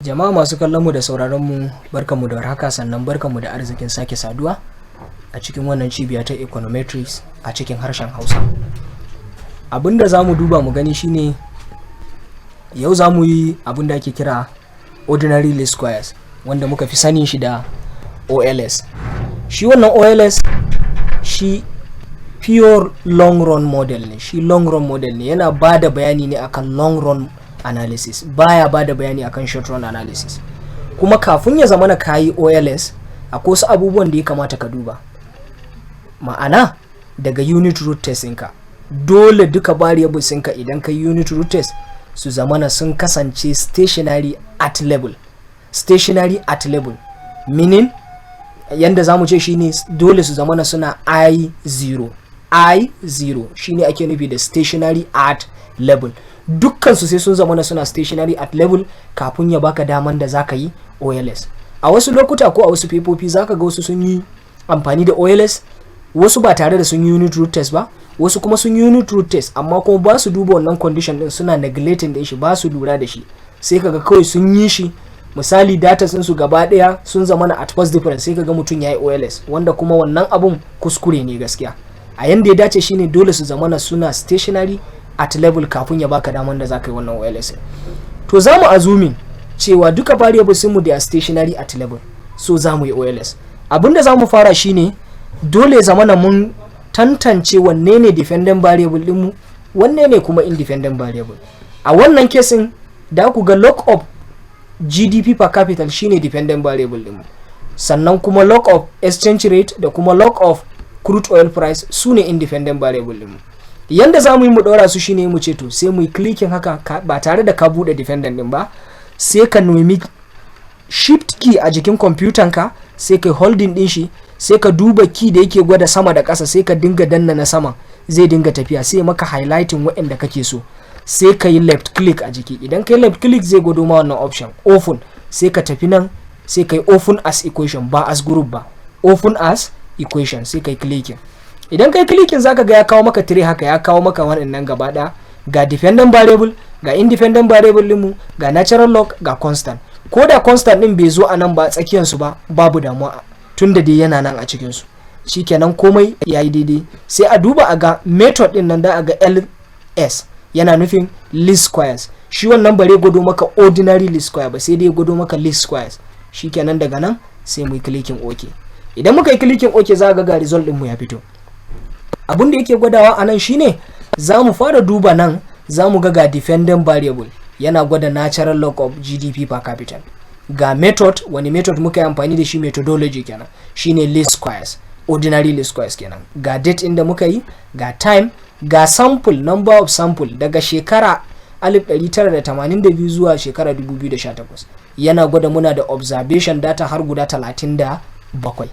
Jama'a masu kallon mu da sauraron mu, barkanmu da warhaka, sannan barkanmu da arzikin sake saduwa a cikin wannan cibiya ta Econometrics a cikin harshen Hausa. Abin da za mu duba mu gani shine, yau za mu yi abin da ake kira Ordinary Least Squares, wanda muka fi sanin shi da OLS. Shi wannan OLS shi pure long run model ne, shi long run model ne, yana ba da bayani ne akan long run analysis, baya ba da bayani akan short run analysis. Kuma kafin ya zamana kayi OLS, akwai wasu abubuwan da ya kamata ka duba. Ma'ana, daga unit root test ɗinka, dole duka variables ɗinka, idan ka yi unit root test, su zamana sun kasance stationary at level. Stationary at level meaning, yanda zamu ce shine, dole su zamana suna I0. I0 shine ake nufi da stationary at level. Dukkan su sai sun zamana suna stationary at level kafin ya baka daman da zaka yi OLS. A wasu lokuta ko a wasu fefofi, zaka ga wasu sun yi amfani da OLS, wasu ba tare da sun yi unit root test ba, wasu kuma sun yi unit root test amma kuma ba su duba wannan condition din, suna neglecting din shi, ba su lura da shi. Sai kaga kawai sun yi shi, misali data sun su gaba daya sun zama na at first difference, sai kaga mutum ya yi OLS, wanda kuma wannan abun kuskure ne gaskiya. A yanda ya dace shine, dole su zamana suna stationary at level kafin ya baka daman da zaka yi wannan OLS. To, za mu assuming cewa duka variables mu da stationary at level, so za mu yi OLS. Abinda za mu fara shine, dole ya zamana mun tantance wanne ne dependent variable dinmu, wanne ne kuma independent variable. A wannan case ɗin da ku ga, log of GDP per capital shine dependent variable dinmu, sannan kuma log of exchange rate da kuma log of crude oil price su ne independent variable dinmu. Yanda za mu yi mu ɗora su shine, mu ce to, sai mu yi clicking haka ba tare da ka buɗe dependent din ba, sai ka nemi Shift key a jikin kwamfutan ka, sai ka holding din shi, sai ka duba key da yake gwada sama da ƙasa, sai ka dinga danna na sama, zai dinga tafiya, sai maka highlighting waɗanda kake so. Sai ka yi left click a jiki. Idan ka yi left click, zai gwado ma wannan option, open. Sai ka tafi nan, sai ka yi open as equation, ba as group ba, open as equation, sai ka yi clicking. Idan ka yi clicking, zaka ga ya kawo maka tire haka, ya kawo maka wannan gaba ɗaya: ga dependent variable, ga independent variable ɗinmu, ga natural log, ga constant. Ko da constant ɗin bai zo a nan ba, tsakiyar su ba, babu damuwa, tunda dai yana nan a cikin su. Shikenan, komai yayi daidai. Sai a duba a ga method ɗin nan, da a ga LS, yana nufin least squares. Shi wannan bare gwado maka ordinary least square ba, sai dai gwado maka least squares. Shikenan, daga nan sai mu yi clicking OK. Idan muka yi clicking OK, za ga result din mu ya fito. Abin da yake gwadawa a nan shine, za mu fara duba nan, za mu ga dependent variable, yana gwada natural log of GDP per capital. Ga method, wani method muka yi amfani da shi, methodology kenan, shine least squares, ordinary least squares kenan. Ga date inda muka yi, ga time, ga sample, number of sample, daga shekara 1982 zuwa shekara 2018. Yana gwada muna da observation data har guda 37.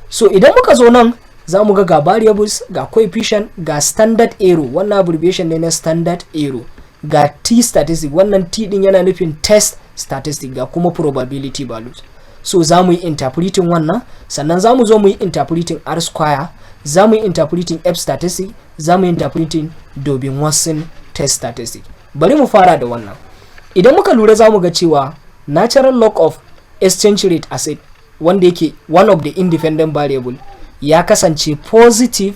So idan muka zo nan, za mu ga variables, ga coefficient, ga standard error, wannan abbreviation ne na standard error, ga t statistic, wannan t din yana nufin test statistic, ga kuma probability values. So za mu yi interpreting wannan, sannan za mu zo mu yi interpreting R square, za mu yi interpreting F statistic, za mu yi interpreting Durbin Watson test statistic. Bari mu fara da wannan. Idan muka lura, za mu ga cewa natural log of exchange rate asset, wanda yake one of the independent variable, ya kasance positive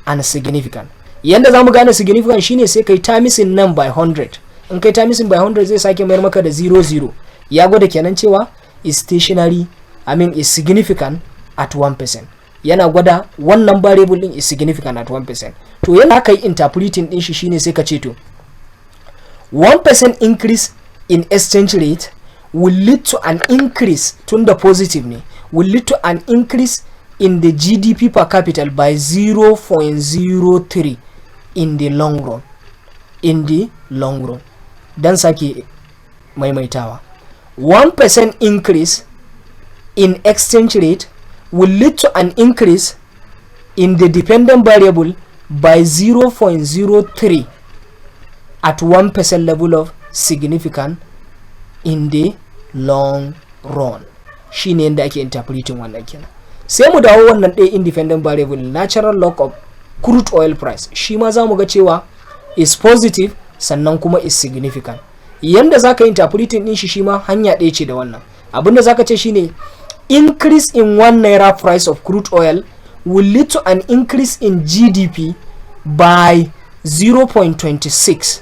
and significant. Yanda za mu gane significant shine, sai kai timesing nan by 100. In kai timesing by 100, zai sake mayar maka da 00. Ya gwada kenan cewa is stationary, I mean, is significant at 1%. Yana gwada wannan variable din is significant at 1%. To, yanda aka yi interpreting din shi shine, sai ka ce to, 1% increase in exchange rate will lead to an increase, tun da positive ne, will lead to an increase in the GDP per capital by 0.03 in the long run. In the long run. Dan sake maimaitawa, 1% increase in exchange rate will lead to an increase in the dependent variable by 0.03 at 1% level of significant in the long run. Shine yadda ake interpreting wannan kenan. Sai mu dawo wannan ɗaya independent variable, natural log of crude oil price. Shi ma za mu ga cewa is positive, sannan kuma is significant. Yanda zaka yi interpreting din shi, shi ma hanya ɗaya ce da wannan. Abinda zaka ce shine increase in ₦1 price of crude oil will lead to an increase in GDP by 0.26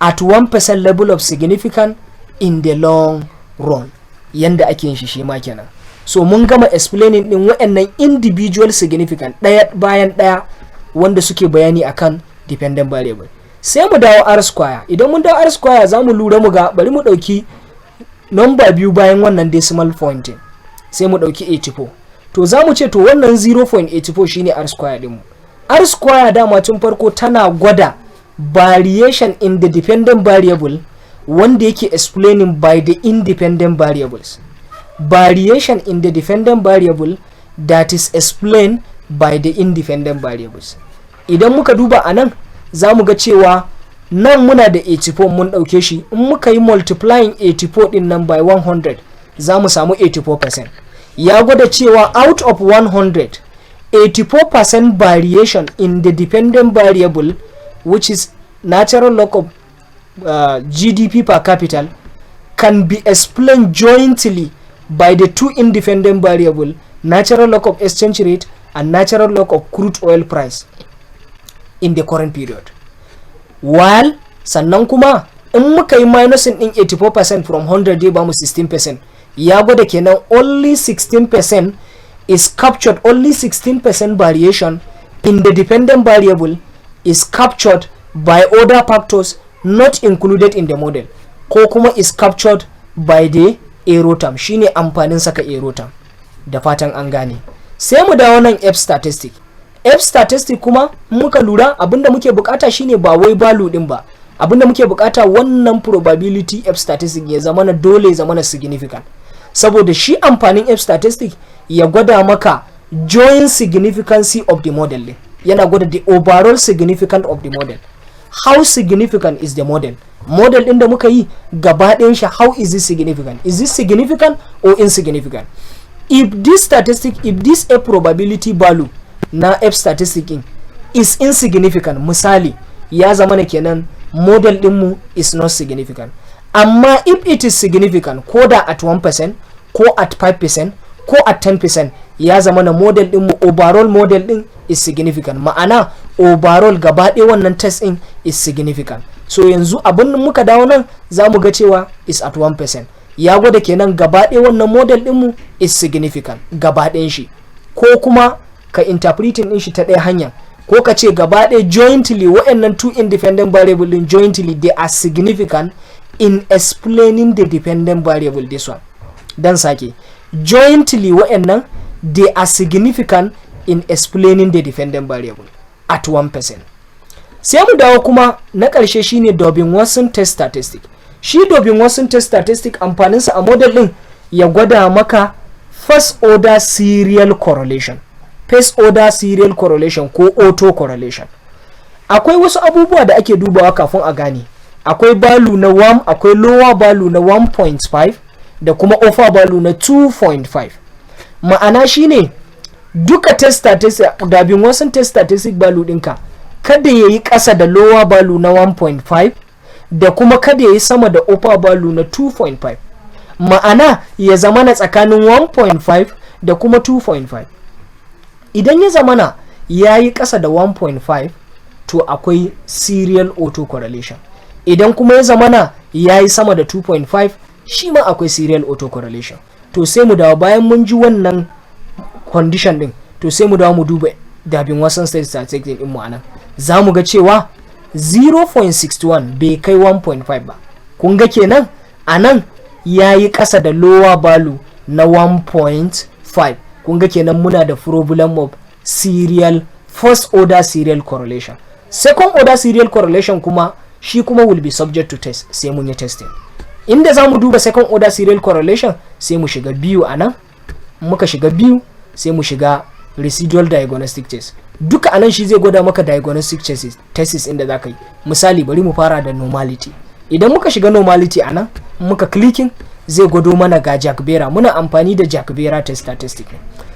at 1% level of significant in the long run. Yanda ake yin shi shi ma kenan. So mun gama explaining din waɗannan individual significant ɗaya bayan ɗaya wanda suke bayani akan dependent variable. Sai mu dawo R square. Idan mun dawo R square, za mu lura mu ga, bari mu ɗauki number biyu bayan wannan decimal point, sai mu ɗauki 84. To za mu ce to wannan 0.84 shine R square ɗinmu. R square dama tun farko tana gwada variation in the dependent variable wanda yake explaining by the independent variables, variation in the dependent variable that is explained by the independent variables. Idan muka duba a nan, za mu ga cewa nan muna da 84, mun ɗauke shi. In muka yi multiplying 84 din nan by 100, za mu samu 84%. Ya gwada cewa out of 100, 84% variation in the dependent variable, which is natural log of GDP per capital, can be explained jointly by the two independent variable, natural log of exchange rate and natural log of crude oil price in the current period. While sannan kuma in muka yi minusing din 84% from 100, zai bamu 16%. Ya gwada kenan only 16% is captured, only 16% variation in the dependent variable is captured by other factors not included in the model, ko kuma is captured by the error term. Shine amfanin saka error term. Da fatan an gane. Sai mu dawo nan, F statistic. F statistic kuma muka lura, abinda muke bukata shine ba wai value din ba. Abinda muke bukata, wannan probability F statistic ya zama na dole ya zama na significant, saboda shi amfanin F statistic ya gwada maka joint significancy of the model din. Yana gwada the overall significance of the model. How significant is the model? Model din da muka yi gaba ɗayan shi, how is it significant? Is it significant or insignificant? If this statistic, if this a probability value na F statistic in is insignificant, misali, ya zama na kenan model dinmu is not significant. Amma if it is significant, ko da at 1% ko at 5% ko at 10%, ya zama na model dinmu, overall model din is significant. Ma'ana overall gaba ɗaya wannan test din is significant. So yanzu abin muka dawo nan, za mu ga cewa is at 1%. Ya gwada kenan gaba ɗaya wannan model dinmu is significant gaba ɗayan shi. Ko kuma ka interpreting din shi ta ɗaya hanya, ko ka ce gaba ɗaya jointly waɗannan two independent variable din, jointly they are significant in explaining the dependent variable, this one. Dan sake, jointly waɗannan they are significant in explaining the dependent variable at 1%. Sai mu dawo kuma na ƙarshe, shine Durbin-Watson test statistic. Shi Durbin-Watson test statistic, amfaninsa a model din ya gwada maka first order serial correlation, first order serial correlation ko auto correlation. Akwai wasu abubuwa da ake dubawa kafin a gane. Akwai value na 1, akwai lower value na 1.5 da kuma upper value na 2.5. Ma'ana shine duka test statistic, Durbin-Watson test statistic value ɗinka kada ya yi ƙasa da lower value na 1.5 da kuma kada ya yi sama da upper value na 2.5. Ma'ana ya zama na tsakanin 1.5 da kuma 2.5. Idan ya zamana ya yi ƙasa da 1.5, to akwai serial autocorrelation. Idan kuma ya zamana ya yi sama da 2.5, shi ma akwai serial autocorrelation. To sai mu dawo, bayan mun ji wannan condition din, to sai mu dawo mu duba Durbin-Watson test statistic din mu. Anan za mu ga cewa 0.61 bai kai 1.5 ba. Kun ga kenan anan ya yi ƙasa da lower value na 1.5. Kun ga kenan muna da problem of serial, first order serial correlation. Second order serial correlation kuma, shi kuma will be subject to test. Sai mun yi testing. Inda za mu duba second order serial correlation, sai mu shiga biyu. A nan muka shiga biyu, sai mu shiga residual diagnostic test. Duka anan shi zai gwada maka diagnostic tests inda za ka yi. Misali, bari mu fara da normality. Idan muka shiga normality, anan muka clicking, zai gwado mana ga Jarque-Bera. Muna amfani da Jarque-Bera test statistic.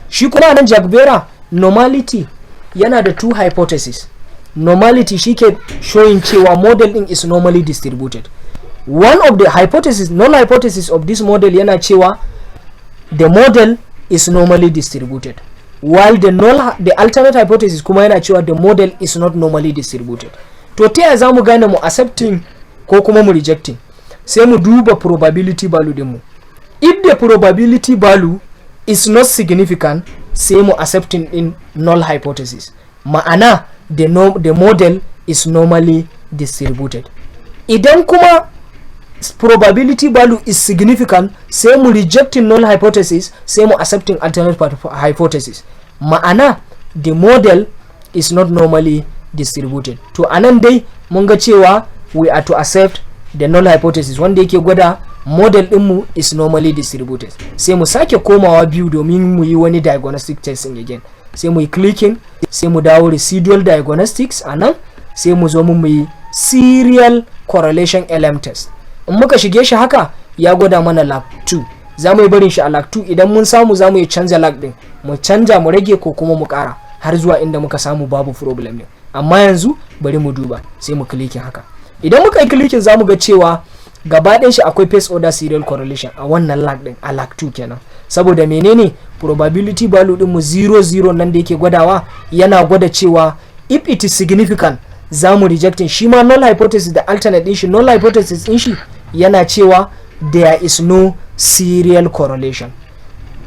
Shi kuma nan Jarque-Bera normality yana da two hypothesis. Normality shi ke showing cewa model din is normally distributed. One of the hypothesis, null hypothesis of this model yana cewa the model is normally distributed, while the alternate hypothesis kuma yana cewa the model is not normally distributed. To, ta yaya za mu gane mu accepting ko kuma mu rejecting? Sai mu duba probability value dinmu. If the probability value is not significant, sai mu accepting din null hypothesis, ma'ana the, no, the model is normally distributed. Idan kuma probability value is significant, sai mu rejecting null hypothesis, sai mu accepting alternate hypothesis, ma'ana the model is not normally distributed. To, anan dai mun ga cewa we are to accept the null hypothesis, wanda yake gwada model dinmu is normally distributed. Sai mu sake komawa biyu domin mu yi wani diagnostic testing again. Sai mu yi clicking, sai mu dawo residual diagnostics. A nan sai mu zo mu yi serial correlation LM test. In muka shige shi haka, ya gwada mana lag 2. Za mu yi barin shi a lag 2. Idan mun samu, za mu yi canza lag din, mu canja, mu rage ko kuma mu kara har zuwa inda muka samu babu problem din. Amma yanzu bari mu duba. Sai mu clicking haka. Idan muka yi clicking, za mu ga cewa gaba ɗayan shi akwai first order serial correlation a wannan lag din, a lag 2 kenan. Saboda menene? Probability value din mu 00 nan da yake gwadawa yana gwada cewa if it is significant, za mu rejecting. Shi ma null hypothesis da alternate din shi, null hypothesis din shi yana cewa there is no serial correlation,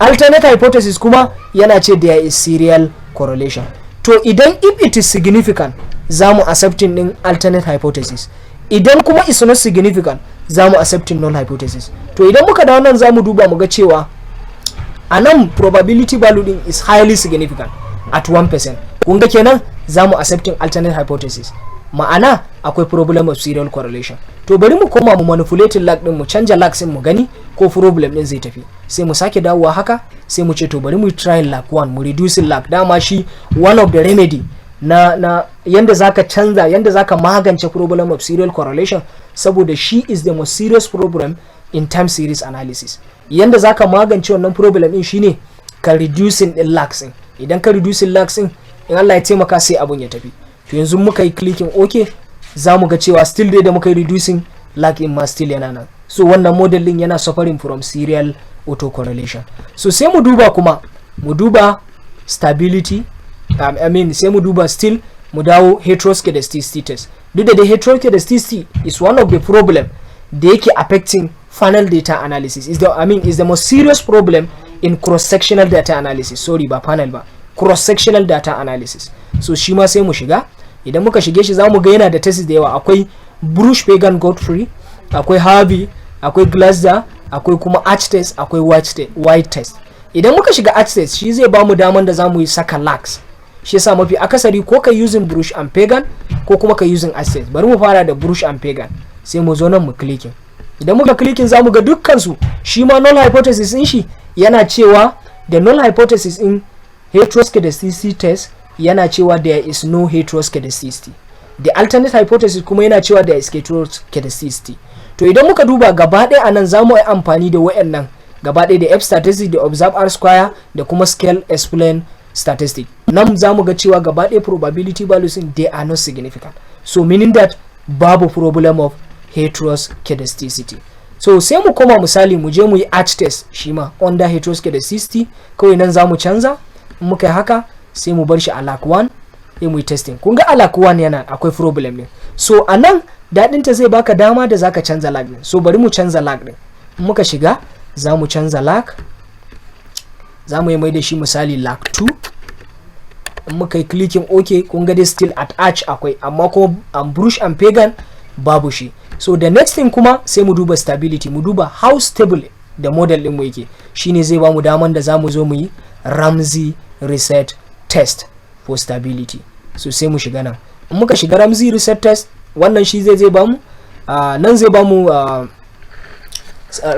alternate hypothesis kuma yana ce there is serial correlation. To, idan if it is significant, za mu accepting din alternate hypothesis. Idan kuma is not significant, za mu accepting null hypothesis. To, idan muka dawo nan, za mu duba mu ga cewa a nan probability value din is highly significant at 1%. Kun ga kenan za mu accepting alternate hypothesis, ma'ana akwai problem of serial correlation. To, bari mu koma mu manipulating lag din, mu canja lags din, mu gani ko problem din zai tafi. Sai mu sake dawowa haka, sai mu ce to, bari mu try lag 1, mu reducing lag. Dama shi one of the remedy na yanda zaka canza, yanda zaka magance problem of serial correlation, saboda shi is the most serious problem in time series analysis, yanda zaka magance wannan problem din shine ka reducing din lags din. Idan ka reducing lags din, in Allah ya taimaka, sai abun ya tafi. To, yanzu muka yi clicking OK, za mu ga cewa still dai da muka yi reducing lag in ma, still yana nan. So wannan model din yana suffering from serial autocorrelation. So sai mu duba kuma, mu duba stability, I mean, sai mu duba still, mu dawo heteroscedasticity test. Duk da dai heteroscedasticity is one of the problem da yake affecting panel data analysis, is the, I mean, is the most serious problem in cross-sectional data analysis. Sorry, ba panel ba, cross-sectional data analysis. So shi ma sai mu shiga. Idan muka shige shi, zamu ga yana da tests da yawa. Akwai Breusch Pagan Godfrey, akwai Harvey, akwai Glejser, akwai kuma ARCH test, akwai White test. Idan muka shiga ARCH test, shi zai bamu daman da zamu yi saka lags. Shi yasa mafi akasari ko ka using Breusch and Pagan ko kuma ka using ARCH test. Bari mu fara da Breusch and Pagan. Sai mu zo nan mu clicking. Idan muka clicking, zamu ga dukkan su. Shi ma null hypothesis din shi yana cewa, the null hypothesis in heteroscedasticity test yana cewa there is no heteroscedasticity. The alternate hypothesis kuma yana cewa there is heteroscedasticity. To, idan muka duba gaba ɗaya a nan, za mu yi amfani da wayannan gaba ɗaya, da F statistic, da observe R square, da kuma scale explain statistic. Nan za mu ga cewa gaba ɗaya probability values in they are not significant, so meaning that babu problem of heteroscedasticity. So sai mu koma, misali, mu je mu yi ARCH test, shi ma under heteroscedasticity. Kawai nan za mu canza. In muka yi haka, sai mu bar shi a lag 1, sai mu yi testing. Kun ga a lag 1 yana akwai problem ne. So a nan daɗinta zai baka dama da zaka canza lag din. So bari mu canza lag din. In muka shiga, za mu canza lag, za mu yi mai da shi misali lag 2. In muka yi clicking OK, kun ga dai still at ARCH akwai, amma kuma an Breusch and Pagan babu shi. So the next thing kuma, sai mu duba stability, mu duba how stable da model din mu yake. Shine zai bamu daman da zamu zo mu yi Ramsey reset test for stability. So sai mu shiga nan. In muka shiga Ramsey reset test, wannan shi zai bamu, nan zai bamu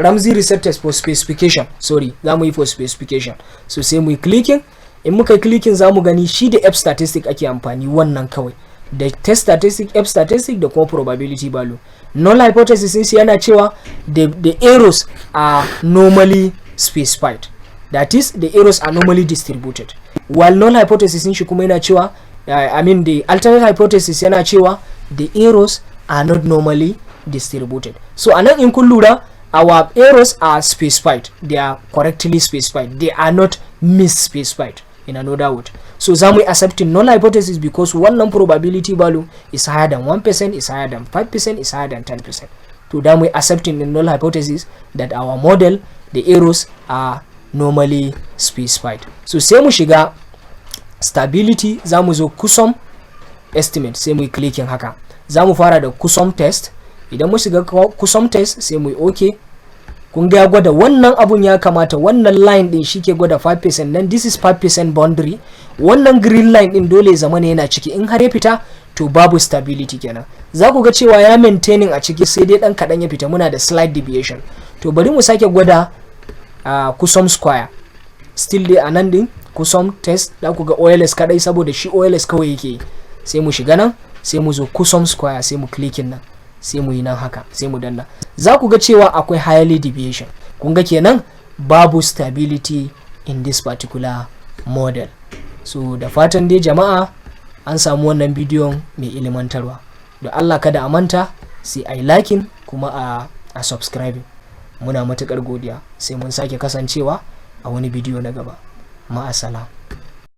Ramsey reset test for specification. Sorry, za mu yi for specification. So sai mu yi clicking. In muka yi clicking, za mu gani shi da F statistic ake amfani, wannan kawai da test statistic, F statistic, da kuma probability value. Null hypothesis yana cewa the errors are normally specified, that is, the errors are normally distributed, while null hypothesis shi kuma yana cewa, I mean, the alternate hypothesis yana cewa the errors are not normally distributed. So anan in kun lura, our errors are specified, they are correctly specified, they are not misspecified, in another word. So za mu yi accepting null hypothesis because wannan probability value is higher than 1%, is higher than 5%, is higher than 10%. To, da mu yi accepting the null hypothesis that our model, the errors are normally specified. So sai mu shiga stability, za mu zo custom estimate, sai mu yi clicking haka. Za mu fara da custom test. Idan mu shiga custom test, sai mu yi okay. Kun ga ya gwada wannan abun, ya kamata wannan line din shi ke gwada 5% nan. This is 5% boundary. Wannan green line din dole zama ne yana ciki. In har ya fita, to babu stability kenan. Za ku ga cewa ya maintaining a ciki, sai dai dan kaɗan ya fita, muna da slight deviation. To, bari mu sake gwada custom square. Still dai a nan din custom test, da ku ga OLS kadai, saboda shi OLS kawai yake. Sai mu shiga nan, sai mu zo custom square, sai mu clicking nan, sai mu yi nan haka, sai mu danna. Za ku ga cewa akwai highly deviation. Kun ga kenan babu stability in this particular model. So da fatan dai jama'a an samu wannan bidiyon mai ilimantarwa. Da Allah kada a manta, sai a yi liking kuma a subscribing. Muna matuƙar godiya. Sai mun sake kasancewa a wani bidiyo na gaba. Ma'assalam.